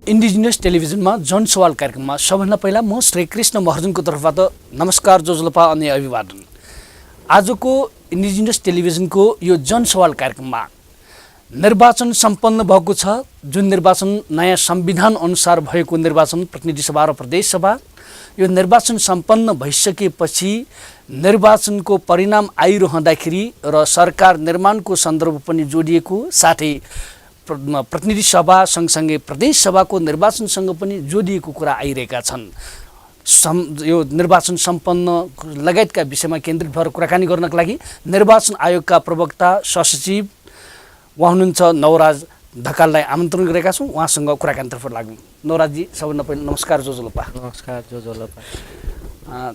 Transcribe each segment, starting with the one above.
Indigenous टेलिभिजनमा जन सवाल कार्यक्रममा सबभन्दा पहिला म श्री कृष्ण महर्जनको तर्फबाट नमस्कार जोजलपा अनि अभिवादन। आजको इन्डिजिनियस टेलिभिजनको यो जन सवाल कार्यक्रममा निर्वाचन सम्पन्न भएको छ। जुन निर्वाचन नयाँ संविधान अनुसार भएको निर्वाचन प्रतिनिधि सभा र प्रदेश सभा, यो निर्वाचन सम्पन्न भइसकेपछि निर्वाचनको परिणाम आइरहँदाखेरि र सरकार निर्माणको सन्दर्भ पनि जोडिएको, साथै प्रतिनिधि सभा सँगसँगै प्रदेश सभाको निर्वाचनसँग पनि जोडिएको कुरा आइरहेका छन्। यो निर्वाचन सम्पन्न लगायतका विषयमा केन्द्रित भएर कुराकानी गर्नका लागि निर्वाचन आयोगका प्रवक्ता सहसचिव उहाँ हुनुहुन्छ नवराज ढकाललाई आमन्त्रण गरेका छौँ। उहाँसँग कुराकानीतर्फ लाग्नु। नवराजजी, सबभन्दा पहिला नमस्कार जोजोलपा। नमस्कार जोजोलपा।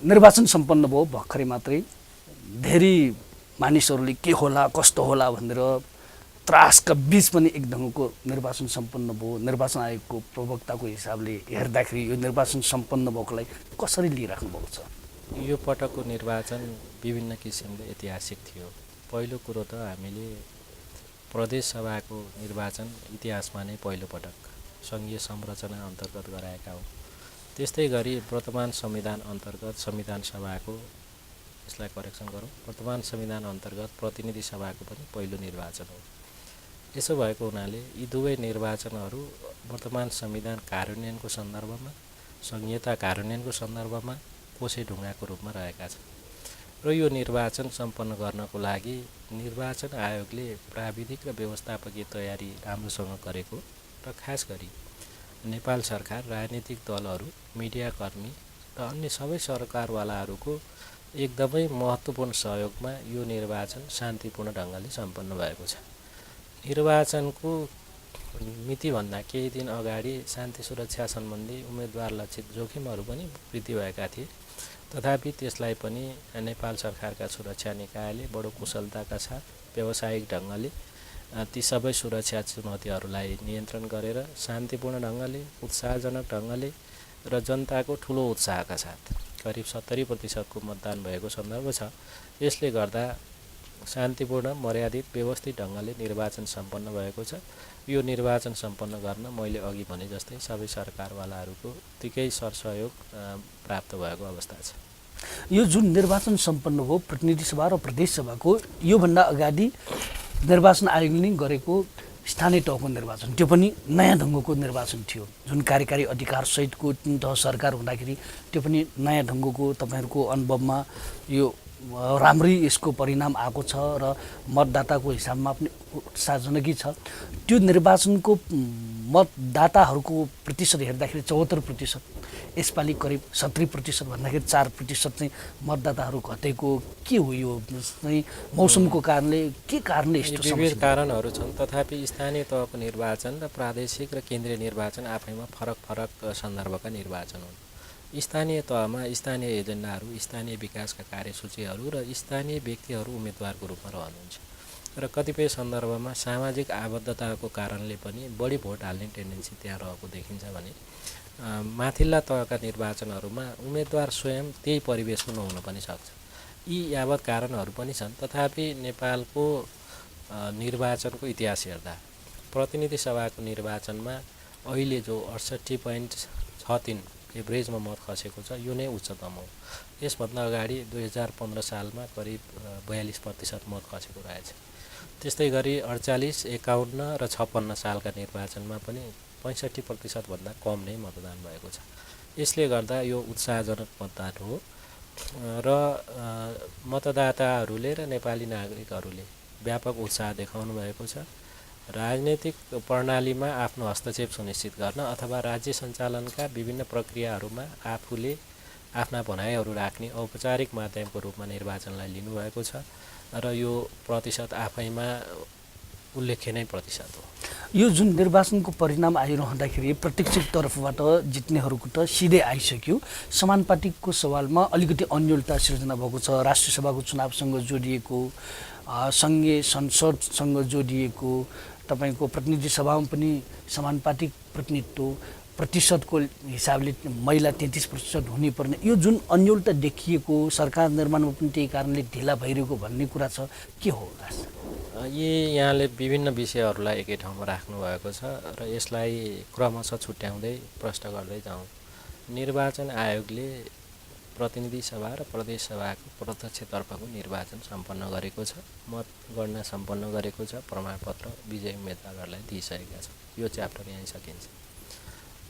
निर्वाचन सम्पन्न भयो भर्खरै मात्रै। धेरै मानिसहरूले के होला कस्तो होला भनेर त्रासका बीच पनि एक ढङ्गको निर्वाचन सम्पन्न भयो। निर्वाचन आयोगको प्रवक्ताको हिसाबले हेर्दाखेरि यो निर्वाचन सम्पन्न भएकोलाई कसरी लिइराख्नु भएको छ? यो पटकको निर्वाचन विभिन्न किसिमले ऐतिहासिक थियो। पहिलो कुरो त हामीले प्रदेश सभाको निर्वाचन इतिहासमा नै पहिलोपटक सङ्घीय संरचना अन्तर्गत गराएका हौँ। त्यस्तै गरी वर्तमान संविधान अन्तर्गत संविधान सभाको, यसलाई करेक्सन गरौँ, वर्तमान संविधान अन्तर्गत प्रतिनिधि सभाको पनि पहिलो निर्वाचन हो। यसो भएको हुनाले यी दुवै निर्वाचनहरू वर्तमान संविधान कार्यान्वयनको सन्दर्भमा, संघीयता कार्यान्वयनको सन्दर्भमा कोसेढुङ्गाको रूपमा रहेका छन्। र यो निर्वाचन सम्पन्न गर्नको लागि निर्वाचन आयोगले प्राविधिक र व्यवस्थापकीय तयारी राम्रोसँग गरेको र खास गरी नेपाल सरकार, राजनीतिक दलहरू, मिडियाकर्मी र अन्य सबै सरकारवालाहरूको एकदमै महत्त्वपूर्ण सहयोगमा यो निर्वाचन शान्तिपूर्ण ढङ्गले सम्पन्न भएको छ। निर्वाचनको मितिभन्दा केही दिन अगाडि शान्ति सुरक्षा सम्बन्धी उम्मेदवार लक्षित जोखिमहरू पनि वृद्धि भएका थिए। तथापि त्यसलाई पनि नेपाल सरकारका सुरक्षा निकायले बडो कुशलताका साथ व्यावसायिक ढङ्गले ती सबै सुरक्षा चुनौतीहरूलाई नियन्त्रण गरेर शान्तिपूर्ण ढङ्गले, उत्साहजनक ढङ्गले र जनताको ठुलो उत्साहका साथ करिब 70% मतदान भएको सन्दर्भ छ। यसले गर्दा शान्तिपूर्ण, मर्यादित, व्यवस्थित ढङ्गले निर्वाचन सम्पन्न भएको छ। यो निर्वाचन सम्पन्न गर्न मैले अघि भने जस्तै सबै सरकारवालाहरूको उत्तिकै सरसहयोग प्राप्त भएको अवस्था छ। यो जुन निर्वाचन सम्पन्न भयो प्रतिनिधि सभा र प्रदेश सभाको, योभन्दा अगाडि निर्वाचन आयोगले नै गरेको स्थानीय तहको निर्वाचन, त्यो पनि नयाँ ढङ्गको निर्वाचन थियो। जुन कार्यकारी अधिकार सहितको 3 तह सरकार हुँदाखेरि त्यो पनि नयाँ ढङ्गको, तपाईँहरूको अनुभवमा यो राम्रै यसको परिणाम आएको छ र मतदाताको हिसाबमा पनि उत्साहजनकै छ। त्यो निर्वाचनको मतदाताहरूको प्रतिशत हेर्दाखेरि 74%, यसपालि करिब 70% भन्दाखेरि 4% चाहिँ मतदाताहरू घटेको के हो? यो चाहिँ मौसमको कारणले, के कारणले यस्तो विविध कारणहरू छन्। तथापि स्थानीय तहको निर्वाचन र प्रादेशिक र केन्द्रीय निर्वाचन आफैमा फरक फरक सन्दर्भका निर्वाचन हुन्। स्थानीय तहमा स्थानीय एजेन्डाहरू, स्थानीय विकासका कार्यसूचीहरू र स्थानीय व्यक्तिहरू उम्मेदवारको रूपमा रहनुहुन्छ र कतिपय सन्दर्भमा सामाजिक आबद्धताको कारणले पनि बढी भोट हाल्ने टेन्डेन्सी त्यहाँ रहेको देखिन्छ भने माथिल्ला तहका निर्वाचनहरूमा उम्मेदवार स्वयं त्यही परिवेशको नहुन पनि सक्छ। यी यावत कारणहरू पनि छन्। तथापि नेपालको निर्वाचनको इतिहास हेर्दा प्रतिनिधि सभाको निर्वाचनमा अहिले जो 68.63 एभरेजमा मत खसेको छ, यो नै उच्चतम हो। यसभन्दा अगाडि 2015 सालमा करिब 42% मत खसेको रहेछ। त्यस्तै गरी 48, 51 र 56 सालका निर्वाचनमा पनि 65% भन्दा कम नै मतदान भएको छ। यसले गर्दा यो उत्साहजनक मतदान हो र मतदाताहरूले र नेपाली नागरिकहरूले व्यापक उत्साह देखाउनु भएको छ। राजनीतिक प्रणालीमा आफ्नो हस्तक्षेप सुनिश्चित गर्न अथवा राज्य सञ्चालनका विभिन्न प्रक्रियाहरूमा आफूले आफ्ना भनाइहरू राख्ने औपचारिक माध्यमको रूपमा निर्वाचनलाई लिनुभएको छ र यो प्रतिशत आफैमा उल्लेखनीय प्रतिशत हो। यो जुन निर्वाचनको परिणाम आइरहँदाखेरि प्रत्यक्ष तर्फबाट जित्नेहरूको त सिधै आइसक्यो। समानुपातिकको सवालमा अलिकति अन्योलता सिर्जना भएको छ। राष्ट्रिय सभाको चुनावसँग जोडिएको, सङ्घीय संसदसँग जोडिएको, तपाईँको प्रतिनिधि सभामा पनि समानुपातिक प्रतिनिधित्व, प्रतिशतको हिसाबले महिला 33% हुनुपर्ने यो जुन अन्योलता देखिएको सरकार निर्माणमा पनि त्यही कारणले ढिला भइरहेको भन्ने कुरा छ के हो खास? यहाँले विभिन्न विषयहरूलाई एकै ठाउँमा राख्नुभएको छ र यसलाई क्रमशः छुट्याउँदै प्रश्न गर्दै जाउँ। निर्वाचन आयोगले प्रतिनिधि सभा र प्रदेश सभाको प्रत्यक्षतर्फको निर्वाचन सम्पन्न गरेको छ, मतगणना सम्पन्न गरेको छ, प्रमाणपत्र विजयी उम्मेदवारहरूलाई दिइसकेका छ। यो च्याप्टर यहीँ सकिन्छ।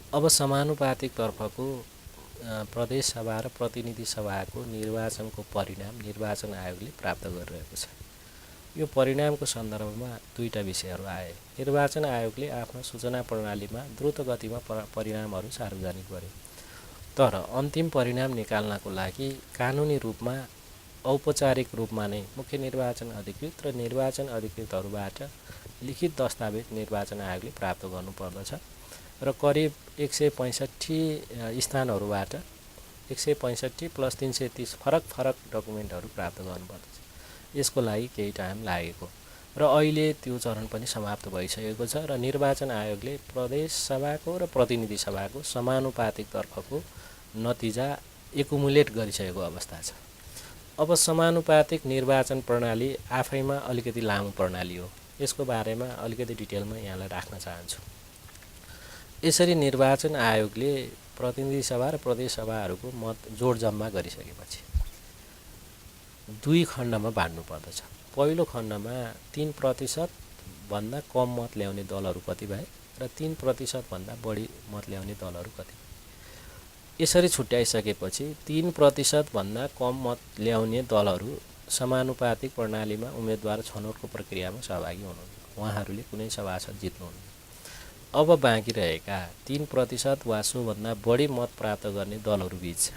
अब समानुपातिक तर्फको प्रदेश सभा र प्रतिनिधि सभाको निर्वाचनको परिणाम निर्वाचन आयोगले प्राप्त गरिरहेको छ। यो परिणामको सन्दर्भमा दुईटा विषयहरू आए। निर्वाचन आयोगले आफ्नो सूचना प्रणालीमा द्रुत गतिमा परिणामहरू सार्वजनिक गर्यो, तर अन्तिम परिणाम निकाल्नको लागि कानुनी रूपमा औपचारिक रूपमा नै मुख्य निर्वाचन अधिकृत र निर्वाचन अधिकृतहरूबाट लिखित दस्तावेज निर्वाचन आयोगले प्राप्त गर्नुपर्दछ र करिब 165 स्थानहरूबाट 165 + 330 फरक डकुमेन्टहरू प्राप्त गर्नुपर्दछ। यसको लागि केही टाइम लागेको र अहिले त्यो चरण पनि समाप्त भइसकेको छ र निर्वाचन आयोगले प्रदेश सभाको र प्रतिनिधि सभाको समानुपातिक तर्फको नतिजा एकुमुलेट गरिसकेको अवस्था छ। अब समानुपातिक निर्वाचन प्रणाली आफैमा अलिकति लामो प्रणाली हो। यसको बारेमा अलिकति डिटेलमा यहाँलाई राख्न चाहन्छु। यसरी निर्वाचन आयोगले प्रतिनिधि सभा र प्रदेश सभाहरूको मत जोड जम्मा गरिसकेपछि दुई खण्डमा बाँड्नु पर्दछ। पहिलो खण्डमा 3% भन्दा कम मत ल्याउने दलहरू कति भए र 3% भन्दा बढी मत ल्याउने दलहरू कति भए। यसरी छुट्याइसकेपछि 3% भन्दा कम मत ल्याउने दलहरू समानुपातिक प्रणालीमा उम्मेदवार छनौटको प्रक्रियामा सहभागी हुनुहुन्न। उहाँहरूले कुनै सभासद जित्नुहुन्न। अब बाँकी रहेका 3% वा सोभन्दा बढी मत प्राप्त गर्ने दलहरूबीच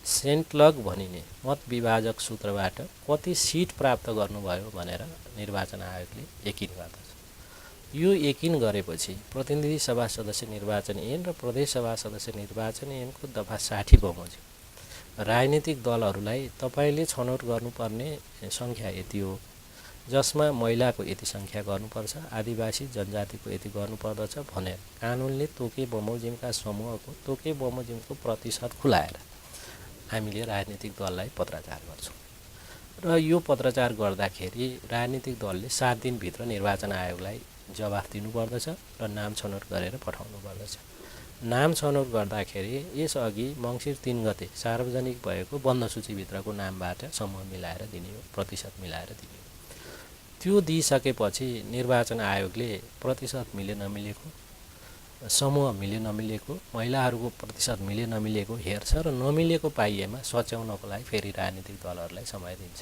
सेन्टलग भनिने मत विभाजक सूत्रबाट कति सिट प्राप्त गर्नुभयो भनेर निर्वाचन आयोगले यकिन गर्दछ। यो यकिन गरेपछि प्रतिनिधि सभा सदस्य निर्वाचन ऐन र प्रदेश सभा सदस्य निर्वाचन ऐनको दफा 60 बमोजिम राजनीतिक दलहरूलाई तपाईँले छनौट गर्नुपर्ने सङ्ख्या यति हो, जसमा महिलाको यति सङ्ख्या गर्नुपर्छ, आदिवासी जनजातिको यति गर्नुपर्दछ भनेर कानुनले तोके बमोजिमका समूहको तोके बमोजिमको प्रतिशत खुलाएर हामीले राजनीतिक दललाई पत्राचार गर्छौँ र यो पत्राचार गर्दाखेरि राजनीतिक दलले 7 दिनभित्र निर्वाचन आयोगलाई जवाफ दिनुपर्दछ र नाम छनौट गरेर पठाउनु पर्दछ। नाम छनौट गर्दाखेरि यसअघि मङ्सिर 3 गते सार्वजनिक भएको बन्द सूचीभित्रको नामबाट समूह मिलाएर दिने हो, प्रतिशत मिलाएर दिने हो। त्यो दिइसकेपछि निर्वाचन आयोगले प्रतिशत मिले नमिलेको, समूह मिले नमिलेको, महिलाहरूको प्रतिशत मिले नमिलेको हेर्छ र नमिलेको पाइएमा सच्याउनको लागि फेरि राजनीतिक दलहरूलाई समय दिन्छ।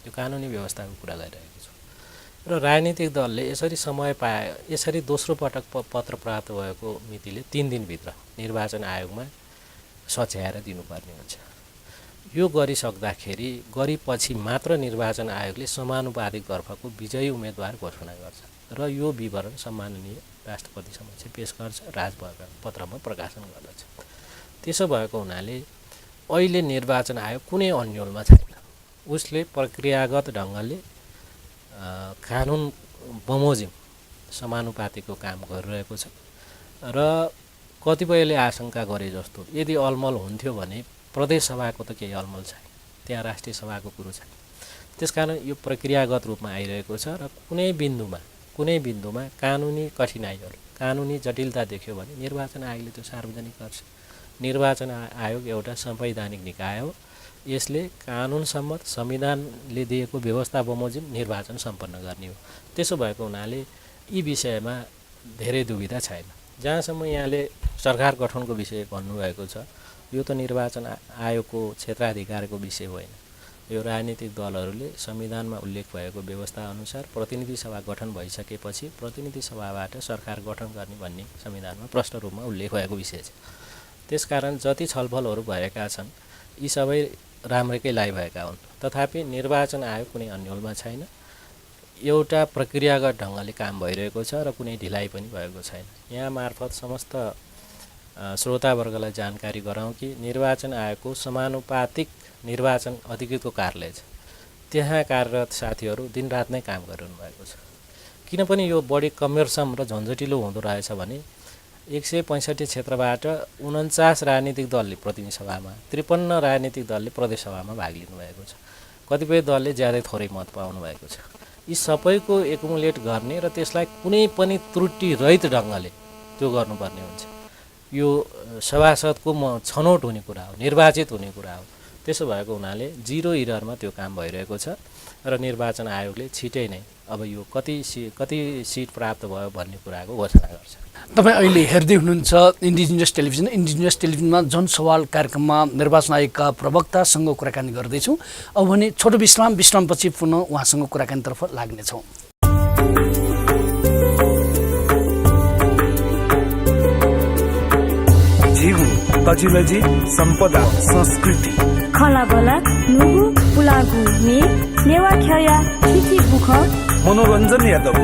यो कानुनी व्यवस्थाको कुरा गरिरहेको छु र राजनीतिक दलले यसरी समय पाए, यसरी दोस्रो पटक पत्र प्राप्त भएको मितिले 3 दिनभित्र निर्वाचन आयोगमा सच्याएर दिनुपर्ने हुन्छ। यो गरिसक्दाखेरि गरेपछि मात्र निर्वाचन आयोगले समानुपातिक तर्फको विजयी उम्मेदवार घोषणा गर्छ र यो विवरण सम्माननीय राष्ट्रपति समक्ष पेश गर्छ, राजपत्रमा प्रकाशन गर्दछ। त्यसो भएको हुनाले अहिले निर्वाचन आयोग कुनै अन्योलमा छैन। उसले प्रक्रियागत ढङ्गले कानुन बमोजिम समानुपातिकको काम गरिरहेको छ र कतिपयले आशंका गरे जस्तो यदि अलमल हुन्थ्यो भने प्रदेश सभाको त केही अलमल छैन, त्यहाँ राष्ट्रिय सभाको कुरो छैन। त्यसकारण यो प्रक्रियागत रूपमा आइरहेको छ र कुनै बिन्दुमा कानुनी कठिनाइहरू, कानुनी जटिलता देख्यो भने निर्वाचन आयोगले त्यो सार्वजनिक गर्छ। निर्वाचन आयोग एउटा संवैधानिक निकाय हो। यसले कानुन सम्मत संविधानले दिएको व्यवस्था बमोजिम निर्वाचन सम्पन्न गर्ने हो। त्यसो भएको हुनाले यी विषयमा धेरै दुविधा छैन। जहाँसम्म यहाँले सरकार गठनको विषय भन्नुभएको छ, यो त निर्वाचन आयोगको क्षेत्राधिकारको विषय होइन। यो राजनीतिक दलहरूले संविधानमा उल्लेख भएको व्यवस्था अनुसार प्रतिनिधि सभा गठन भइसकेपछि प्रतिनिधि सभाबाट सरकार गठन गर्ने भन्ने संविधानमा प्रष्ट रूपमा उल्लेख भएको विषय छ। त्यसकारण जति छलफलहरू भएका छन् यी सबै राम्रैकै लागि भएका हुन्। तथापि निर्वाचन आयोग कुनै अन्योलमा छैन। एउटा प्रक्रियागत ढङ्गले काम भइरहेको छ र कुनै ढिलाइ पनि भएको छैन। यहाँ मार्फत समस्त श्रोतावर्गलाई जानकारी गराउँ कि निर्वाचन आयोगको समानुपातिक निर्वाचन अधिकृतको कार्यालय छ, त्यहाँ कार्यरत साथीहरू दिनरात नै काम गरिरहनु भएको छ। किनभने यो बढी कमर्सम र झन्झटिलो हुँदो रहेछ भने 165 क्षेत्रबाट 49 राजनीतिक दलले प्रतिनिधि सभामा 53 राजनीतिक दलले प्रदेश सभामा भाग लिनुभएको छ। कतिपय दलले ज्यादै थोरै मत पाउनु भएको छ। यी सबैको एकुमुलेट गर्ने र त्यसलाई कुनै पनि त्रुटि रहित ढङ्गले त्यो गर्नुपर्ने हुन्छ। यो सभासदको छनौट हुने कुरा हो, निर्वाचित हुने कुरा हो। त्यसो भएको हुनाले 0 इररमा त्यो काम भइरहेको छ र निर्वाचन आयोगले छिटै नै अब यो कति सिट प्राप्त भयो भन्ने कुराको घोषणा गर्छ। तपाईँ अहिले हेर्दै हुनुहुन्छ इन्डिजिनियस टेलिभिजन। इन्डिजिनियस टेलिभिजनमा जनसवाल कार्यक्रममा निर्वाचन आयोगका प्रवक्तासँग कुराकानी गर्दैछौँ। अब भने छोटो विश्रामपछि पुनः उहाँसँग कुराकानीतर्फ लाग्नेछौँ। जीव तजिलजी सम्पदा संस्कृति खलाबला नुगु पुलागु ने नेवा ख्या थिथि बुख मनोरञ्जन यादव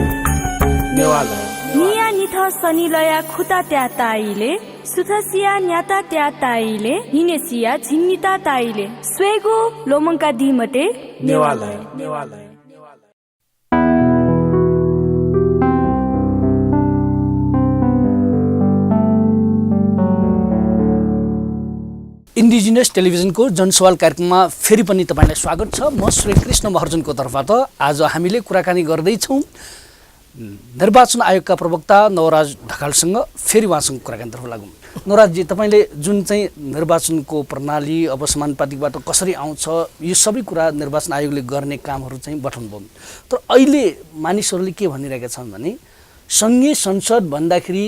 नेवाला निया निथ सनिलया खुता त्या ताइले सुथसिया न्याता त्या ताइले निनेसिया झिन्निता ताइले स्वेगु लोमङ्का दिमटे नेवाला इन्डिजिनियस टेलिभिजनको जनसवाल कार्यक्रममा फेरि पनि तपाईँलाई स्वागत छ। म श्रीकृष्ण महर्जनको तर्फबाट आज हामीले कुराकानी गर्दैछौँ निर्वाचन आयोगका प्रवक्ता नवराज ढकालसँग। फेरि उहाँसँग कुराकानीतर्फ लागौँ। नवराजजी, तपाईँले जुन चाहिँ निर्वाचनको प्रणाली अब समानुपातिकबाट कसरी आउँछ यो सबै कुरा निर्वाचन आयोगले गर्ने कामहरू चाहिँ बताउनुभयो। तर अहिले मानिसहरूले के भनिरहेका छन् भने सङ्घीय संसद भन्दाखेरि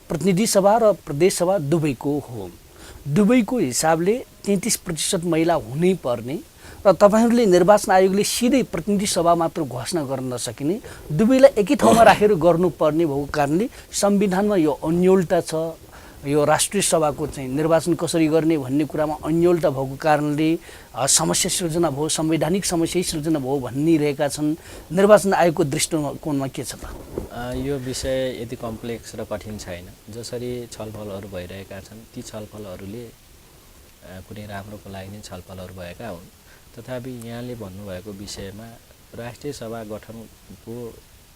प्रतिनिधि सभा र प्रदेश सभा दुवैको हो। दुवैको हिसाबले 33% महिला हुनै पर्ने र तपाईँहरूले निर्वाचन आयोगले सिधै प्रतिनिधि सभा मात्र घोषणा गर्न नसकिने, दुवैलाई एकै ठाउँमा राखेर गर्नुपर्ने भएको कारणले संविधानमा यो अन्योलता छ। यो राष्ट्रिय सभाको चाहिँ निर्वाचन कसरी गर्ने भन्ने कुरामा अन्योलता भएको कारणले समस्या सृजना भयो, संवैधानिक समस्या सृजना भयो भनिरहेका छन्। निर्वाचन आयोगको दृष्टिकोणमा के छ त? यो विषय यति कम्प्लेक्स र कठिन छैन। जसरी छलफलहरू भइरहेका छन् ती छलफलहरूले कुनै राम्रोको लागि नै छलफलहरू भएका हुन्। तथापि यहाँले भन्नुभएको विषयमा राष्ट्रिय सभा गठनको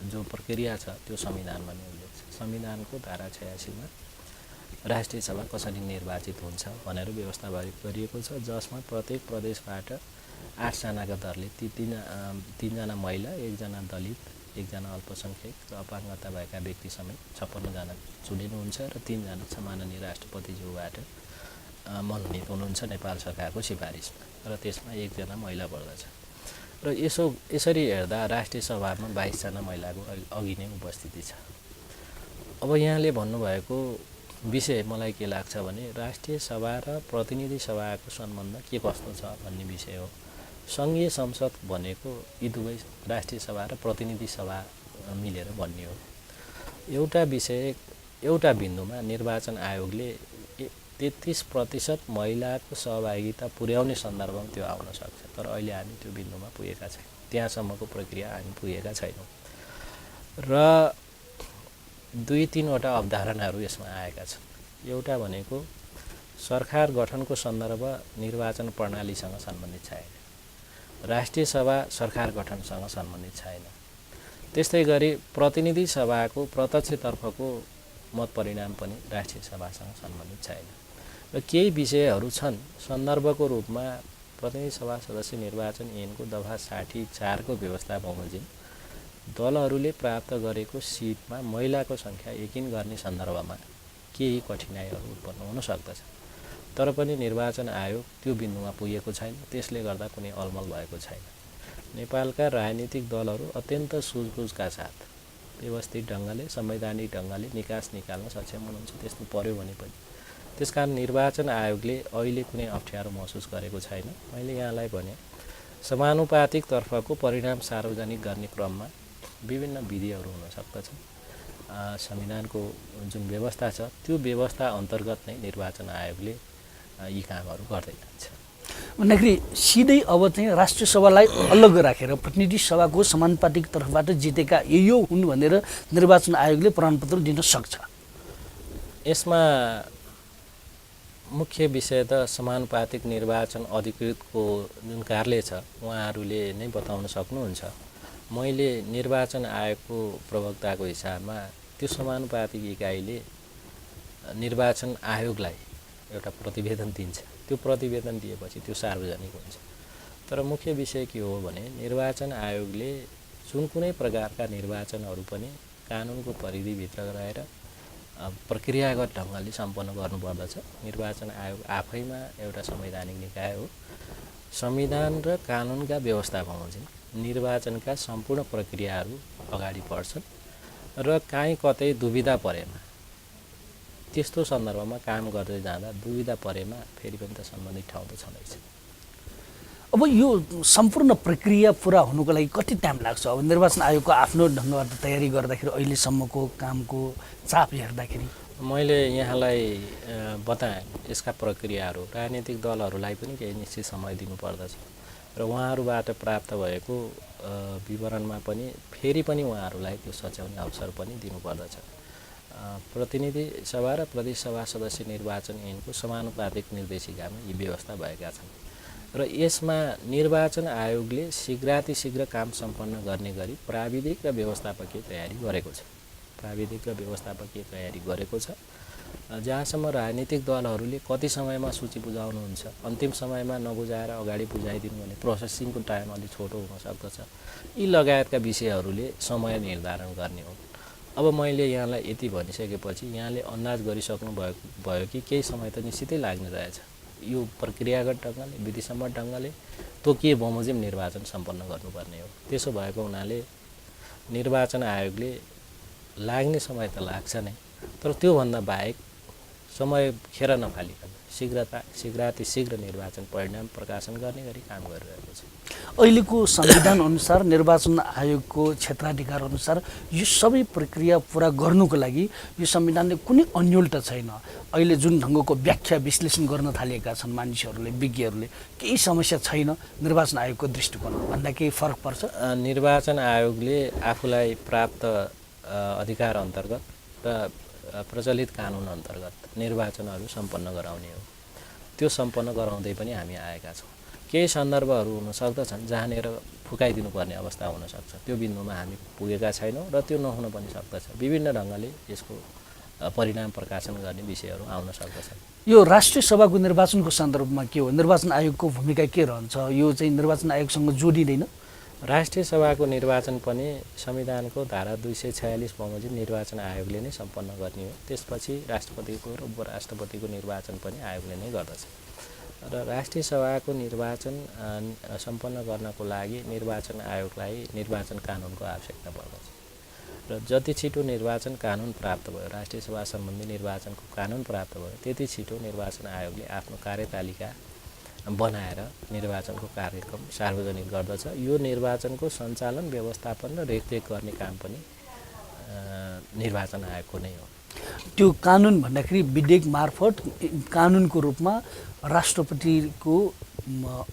जो प्रक्रिया छ त्यो संविधानमा नै उल्लेख छ। संविधानको धारा 86 मा राष्ट्रिय सभा कसरी निर्वाचित हुन्छ भनेर व्यवस्था गरिएको छ, जसमा प्रत्येक प्रदेशबाट 8 जनाका दरले ती 3 जना महिला, 1 जना दलित, 1 जना अल्पसङ्ख्यक र अपाङ्गता भएका व्यक्ति समेत 56 जना चुनिनुहुन्छ र 3 जना माननीय राष्ट्रपतिज्यूबाट मनोनित हुनुहुन्छ नेपाल सरकारको सिफारिसमा र त्यसमा 1 जना महिला पर्दछ। र यसरी हेर्दा राष्ट्रिय सभामा 22 जना महिलाको अघि नै उपस्थिति छ। अब यहाँले भन्नुभएको विषय मलाई के लाग्छ भने राष्ट्रिय सभा र प्रतिनिधि सभाको सम्बन्ध के कस्तो छ भन्ने विषय हो। सङ्घीय संसद भनेको यी दुवै राष्ट्रिय सभा र प्रतिनिधि सभा मिलेर बन्ने हो। एउटा विषय एउटा बिन्दुमा निर्वाचन आयोगले 33% महिलाको सहभागिता पुर्याउने सन्दर्भमा त्यो आउन सक्छ। तर अहिले हामी त्यो बिन्दुमा पुगेका छैनौँ, त्यहाँसम्मको प्रक्रिया हामी पुगेका छैनौँ। र 2-3 वटा अवधारणाहरू यसमा आएका छन्। एउटा भनेको सरकार गठनको सन्दर्भ निर्वाचन प्रणालीसँग सम्बन्धित छैन, राष्ट्रिय सभा सरकार गठनसँग सम्बन्धित छैन। त्यस्तै गरी प्रतिनिधि सभाको प्रत्यक्षतर्फको मत परिणाम पनि राष्ट्रिय सभासँग सम्बन्धित छैन। र केही विषयहरू छन् सन्दर्भको रूपमा प्रतिनिधि सभा सदस्य निर्वाचन ऐनको दफा 64 को व्यवस्था बमोजिम दलहरूले प्राप्त गरेको सिटमा महिलाको सङ्ख्या यकिन गर्ने सन्दर्भमा केही कठिनाइहरू उत्पन्न हुन सक्दछ। तर पनि निर्वाचन आयोग त्यो बिन्दुमा पुगेको छैन, त्यसले गर्दा कुनै अलमल भएको छैन। नेपालका राजनीतिक दलहरू अत्यन्त सुझबुझका साथ व्यवस्थित ढङ्गले संवैधानिक ढङ्गले निकास निकाल्न सक्षम हुनुहुन्छ। त्यस्तो पर्यो भने पनि त्यसकारण निर्वाचन आयोगले अहिले कुनै अप्ठ्यारो महसुस गरेको छैन। मैले यहाँलाई भने समानुपातिक तर्फको परिणाम सार्वजनिक गर्ने क्रममा विभिन्न विधिहरू हुन सक्दछन्। संविधानको जुन व्यवस्था छ त्यो व्यवस्था अन्तर्गत नै निर्वाचन आयोगले यी कामहरू गर्दै जान्छ। भन्दाखेरि सिधै अब चाहिँ राष्ट्रिय सभालाई अलग राखेर प्रतिनिधि सभाको समानुपातिक तर्फबाट जितेका यो हुन् भनेर निर्वाचन आयोगले प्रमाणपत्र दिन सक्छ। यसमा मुख्य विषय त समानुपातिक निर्वाचन अधिकृतको जुन कार्यालय छ उहाँहरूले नै बताउन सक्नुहुन्छ। मैले निर्वाचन आयोगको प्रवक्ताको हिसाबमा त्यो समानुपातिक इकाइले निर्वाचन आयोगलाई एउटा प्रतिवेदन दिन्छ। त्यो प्रतिवेदन दिएपछि त्यो सार्वजनिक हुन्छ। तर मुख्य विषय के हो भने निर्वाचन आयोगले जुन कुनै प्रकारका निर्वाचनहरू पनि कानुनको परिधिभित्र रहेर प्रक्रियागत ढङ्गले सम्पन्न गर्नुपर्दछ। निर्वाचन आयोग आफैमा एउटा संवैधानिक निकाय हो। संविधान र कानुनका व्यवस्था बमोजिम निर्वाचनका सम्पूर्ण प्रक्रियाहरू अगाडि बढ्छन् र काहीँ कतै दुविधा परेमा त्यस्तो सन्दर्भमा काम गर्दै जाँदा दुविधा परेमा फेरि पनि त सम्बन्धित ठाउँ त छँदैछ। अब यो सम्पूर्ण प्रक्रिया पुरा हुनुको लागि कति टाइम लाग्छ? अब निर्वाचन आयोगको आफ्नो ढङ्गबाट तयारी गर्दाखेरि अहिलेसम्मको कामको चाप हेर्दाखेरि मैले यहाँलाई बताएँ यसका प्रक्रियाहरू राजनीतिक दलहरूलाई पनि केही निश्चित समय दिनुपर्दछ र उहाँहरूबाट प्राप्त भएको विवरणमा पनि फेरि पनि उहाँहरूलाई त्यो सच्याउने अवसर पनि दिनुपर्दछ। प्रतिनिधि सभा र प्रदेश सभा सदस्य निर्वाचन ऐनको समानुपातिक निर्देशिकामा यी व्यवस्था भएका छन् र यसमा निर्वाचन आयोगले शीघ्रातिशीघ्र काम सम्पन्न गर्ने गरी प्राविधिक र व्यवस्थापकीय तयारी गरेको छ। जहाँसम्म राजनीतिक दलहरूले कति समयमा सूची बुझाउनुहुन्छ, अन्तिम समयमा नबुझाएर अगाडि बुझाइदिनु भने प्रोसेसिङको टाइम अलि छोटो हुन सक्दछ। यी लगायतका विषयहरूले समय निर्धारण गर्ने हो। अब मैले यहाँलाई यति भनिसकेपछि यहाँले अन्दाज गरिसक्नु भयो कि केही समय त निश्चितै लाग्ने रहेछ। यो प्रक्रियागत ढङ्गले विधिसम्मत ढङ्गले तोकिए बमोजिम निर्वाचन सम्पन्न गर्नुपर्ने हो। त्यसो भएको हुनाले निर्वाचन आयोगले लाग्ने समय त लाग्छ नै, तर त्योभन्दा बाहेक समय खेर नफालिकन शीघ्रातिशीघ्र निर्वाचन परिणाम प्रकाशन गर्ने गरी काम गरिरहेको छ। अहिलेको संविधान अनुसार निर्वाचन आयोगको क्षेत्राधिकार अनुसार यो सबै प्रक्रिया पुरा गर्नुको लागि यो संविधानले कुनै अन्यल त छैन। अहिले जुन ढङ्गको व्याख्या विश्लेषण गर्न थालेका छन् मानिसहरूले, विज्ञहरूले, केही समस्या छैन निर्वाचन आयोगको दृष्टिकोण भन्दा केही फरक पर्छ? निर्वाचन आयोगले आफूलाई प्राप्त अधिकार अन्तर्गत र प्रचलित कानुन अन्तर्गत निर्वाचनहरू सम्पन्न गराउने हो। त्यो सम्पन्न गराउँदै पनि हामी आएका छौँ। केही सन्दर्भहरू हुन सक्दछन् जहाँनिर फुकाइदिनु पर्ने अवस्था हुनसक्छ। त्यो बिन्दुमा हामी पुगेका छैनौँ र त्यो नहुन पनि सक्दछ। विभिन्न ढङ्गले यसको परिणाम प्रकाशन गर्ने विषयहरू आउन सक्दछन्। यो राष्ट्रिय सभाको निर्वाचनको सन्दर्भमा के हो? निर्वाचन आयोगको भूमिका के रहन्छ? यो चाहिँ निर्वाचन आयोगसँग जोडिँदैन? राष्ट्रिय सभाको निर्वाचन पनि संविधानको धारा 246 बमोजिम निर्वाचन आयोगले नै सम्पन्न गर्ने हो। त्यसपछि राष्ट्रपतिको र उपराष्ट्रपतिको निर्वाचन पनि आयोगले नै गर्दछ र राष्ट्रिय सभाको निर्वाचन सम्पन्न गर्नको लागि निर्वाचन आयोगलाई निर्वाचन कानुनको आवश्यकता पर्दछ र जति छिटो निर्वाचन कानुन प्राप्त भयो, राष्ट्रिय सभा सम्बन्धी निर्वाचनको कानुन प्राप्त भयो, त्यति छिटो निर्वाचन आयोगले आफ्नो कार्यतालिका बनाएर निर्वाचनको कार्यक्रम सार्वजनिक गर्दछ। यो निर्वाचनको सञ्चालन, व्यवस्थापन र रेखदेख गर्ने काम पनि निर्वाचन आयोगको नै हो। त्यो कानुन भन्दाखेरि विधेयक मार्फत कानुनको रूपमा राष्ट्रपतिको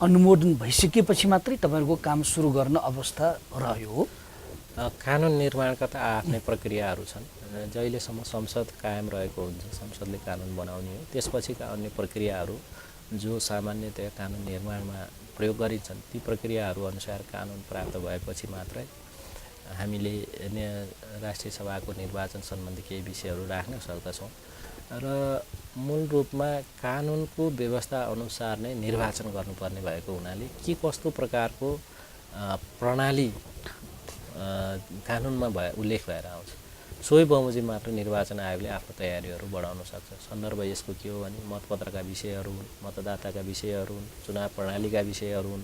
अनुमोदन भइसकेपछि मात्रै तपाईँहरूको काम सुरु गर्न अवस्था रह्यो हो? कानुन निर्माणका त आफ्नै प्रक्रियाहरू छन्। जहिलेसम्म संसद कायम रहेको हुन्छ, संसदले कानुन बनाउने हो। त्यसपछिका अन्य प्रक्रियाहरू जो सामान्यतया कानुन निर्माणमा प्रयोग गरिन्छन् ती प्रक्रियाहरू अनुसार कानुन प्राप्त भएपछि मात्रै हामीले राष्ट्रिय सभाको निर्वाचन सम्बन्धी केही विषयहरू राख्न सक्दछौँ र मूल रूपमा कानुनको व्यवस्था अनुसार नै निर्वाचन गर्नुपर्ने भएको हुनाले के कस्तो प्रकारको प्रणाली कानुनमा उल्लेख भएर आउँछ सोही बमोजिम मात्र निर्वाचन आयोगले आफ्नो तयारीहरू बढाउन सक्छ। सन्दर्भ यसको के हो भने मतपत्रका विषयहरू हुन्, मतदाताका विषयहरू हुन्, चुनाव प्रणालीका विषयहरू हुन्।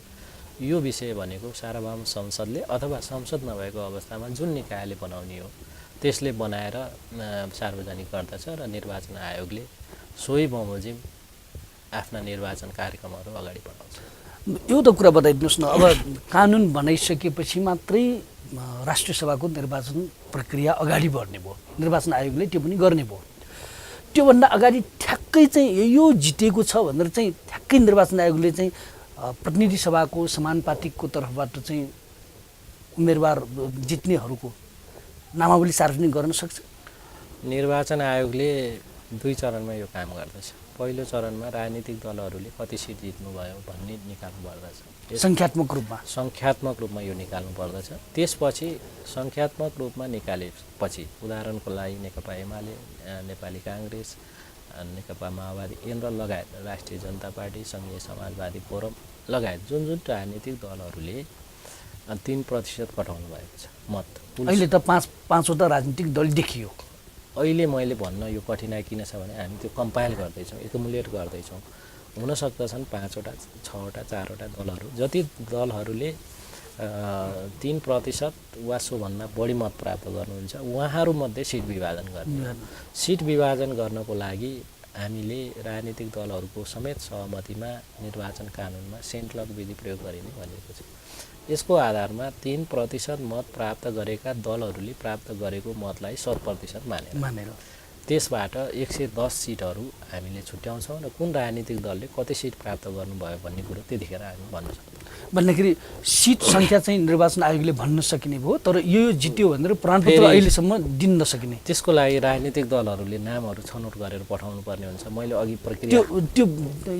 यो विषय भनेको सार्वभौम संसदले अथवा संसद नभएको अवस्थामा जुन निकायले बनाउने हो त्यसले बनाएर सार्वजनिक गर्दछ र निर्वाचन आयोगले सोही बमोजिम आफ्ना निर्वाचन कार्यक्रमहरू अगाडि बढाउँछ। यो त कुरा बताइदिनुहोस् न, अब कानुन बनाइसकेपछि मात्रै राष्ट्रिय सभाको निर्वाचन प्रक्रिया अगाडि बढ्ने भयो, निर्वाचन आयोगले त्यो पनि गर्ने भयो। त्योभन्दा अगाडि ठ्याक्कै चाहिँ यो जितेको छ भनेर चाहिँ ठ्याक्कै निर्वाचन आयोगले चाहिँ प्रतिनिधि सभाको समानुपातिकको तर्फबाट चाहिँ उम्मेदवार जित्नेहरूको नामावली सार्वजनिक गर्न सक्छ? निर्वाचन आयोगले 2 चरणमा यो काम गर्दछ। पहिलो चरणमा राजनीतिक दलहरूले कति सिट जित्नुभयो भन्ने निकाल्नु पर्दछ। सङ्ख्यात्मक रूपमा सङ्ख्यात्मक रूपमा यो निकाल्नु पर्दछ। त्यसपछि सङ्ख्यात्मक रूपमा निकालेपछि उदाहरणको लागि नेकपा एमाले, नेपाली काङ्ग्रेस, नेकपा माओवादी केन्द्र लगायत राष्ट्रिय जनता पार्टी, सङ्घीय समाजवादी फोरम लगायत जुन जुन राजनीतिक दलहरूले 3% घटाउनु भएको छ मत। अहिले त पाँचवटा राजनीतिक दल देखियो। अहिले मैले भन्न यो कठिनाइ किन छ भने हामी त्यो कम्पाइल गर्दैछौँ, एकुमुलेट गर्दैछौँ। हुन सक्दछन् 5वटा 6वटा 4वटा दलहरू, जति दलहरूले 3% वा सोभन्दा बढी मत प्राप्त गर्नुहुन्छ उहाँहरूमध्ये सिट विभाजन गर्ने। सिट विभाजन गर्नको लागि हामीले राजनीतिक दलहरूको समेत सहमतिमा निर्वाचन कानुनमा सेन्ट्लक विधि प्रयोग गरिने भनेको छ। यसको आधारमा 3% मत प्राप्त गरेका दलहरूले प्राप्त गरेको मतलाई 100% मानेर त्यसबाट 110 सिटहरू हामीले छुट्याउँछौँ र कुन राजनीतिक दलले कति सिट प्राप्त गर्नुभयो भन्ने कुरो त्यतिखेर हामी भन्न सक्छौँ। भन्दाखेरि सिट सङ्ख्या चाहिँ निर्वाचन आयोगले भन्न सकिने भयो, तर यो जित्यो भनेर प्रमाणपत्र अहिलेसम्म दिन नसकिने। त्यसको लागि राजनीतिक दलहरूले नामहरू छनौट गरेर पठाउनु पर्ने हुन्छ। मैले अघि प्रक्रिया त्यो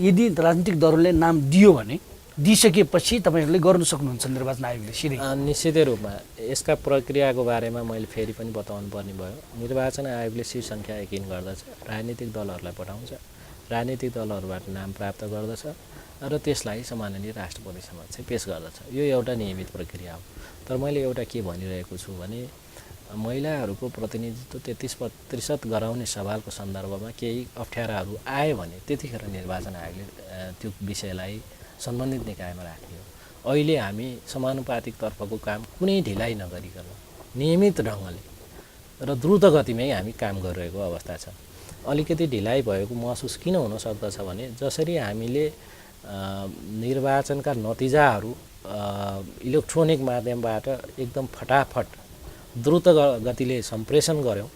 यदि राजनीतिक दलहरूले नाम दियो भने दिइसकेपछि तपाईँहरूले गर्नु सक्नुहुन्छ निर्वाचन आयोगले सिधै? निश्चितै रूपमा यसका प्रक्रियाको बारेमा मैले फेरि पनि बताउनु पर्ने भयो। निर्वाचन आयोगले सिट सङ्ख्या यकिन गर्दछ, राजनीतिक दलहरूलाई पठाउँछ, राजनीतिक दलहरूबाट नाम प्राप्त गर्दछ र त्यसलाई सम्माननीय राष्ट्रपति समक्ष चाहिँ पेश गर्दछ। यो एउटा नियमित प्रक्रिया हो। तर मैले एउटा के भनिरहेको छु भने महिलाहरूको प्रतिनिधित्व 33% गराउने सवालको सन्दर्भमा केही अप्ठ्याराहरू आयो भने त्यतिखेर निर्वाचन आयोगले त्यो विषयलाई सम्बन्धित निकायमा राख्ने हो। अहिले हामी समानुपातिक तर्फको काम कुनै ढिलाइ नगरिकन नियमित ढङ्गले र द्रुत गतिमै हामी काम गरिरहेको अवस्था छ। अलिकति ढिलाइ भएको महसुस किन हुन सक्दछ भने जसरी हामीले निर्वाचनका नतिजाहरू इलेक्ट्रोनिक माध्यमबाट एकदम फटाफट द्रुत गतिले सम्प्रेषण गऱ्यौँ,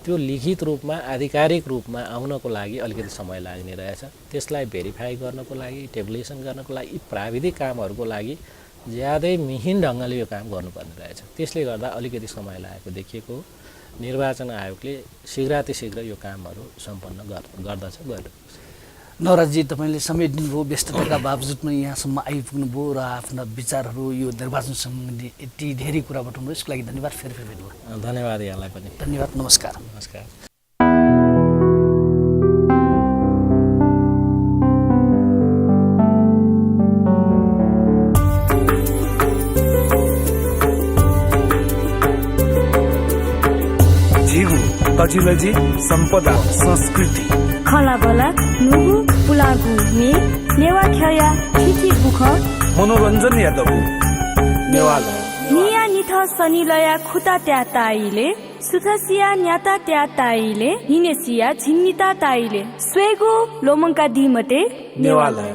त्यो लिखित रूपमा आधिकारिक रूपमा आउनको लागि अलिकति समय लाग्ने रहेछ। त्यसलाई भेरिफाई गर्नको लागि, टेबुलेसन गर्नको लागि, यी प्राविधिक कामहरूको लागि ज्यादै मिहिन ढङ्गले यो काम गर्नुपर्ने रहेछ। त्यसले गर्दा अलिकति समय लागेको देखिएको हो। निर्वाचन आयोगले शीघ्रातिशीघ्र यो कामहरू सम्पन्न गर्दछ। नवराजजी, तपाईँले समय दिनुभयो, व्यस्तताका बावजुदमा यहाँसम्म आइपुग्नुभयो र आफ्ना विचारहरू यो निर्वाचन सम्बन्धी यति धेरै कुरा बताउनु, यसको लागि धन्यवाद। फेरि भेट्नुभयो। धन्यवाद यहाँलाई पनि। धन्यवाद। नमस्कार। नमस्कार। झिगु तजिलजी सम्पदा संस्कृति खलाबला नुगु पुलागु मे नेवा खया ठिठी बुख मनोरञ्जन यादव नेवाला निया निथ सनिलया खुता त्या ताइले सुथसिया न्याता त्या ताइले हिनेसिया झिन्निता ताइले स्वेगु लोमङ्का दिमते नेवाला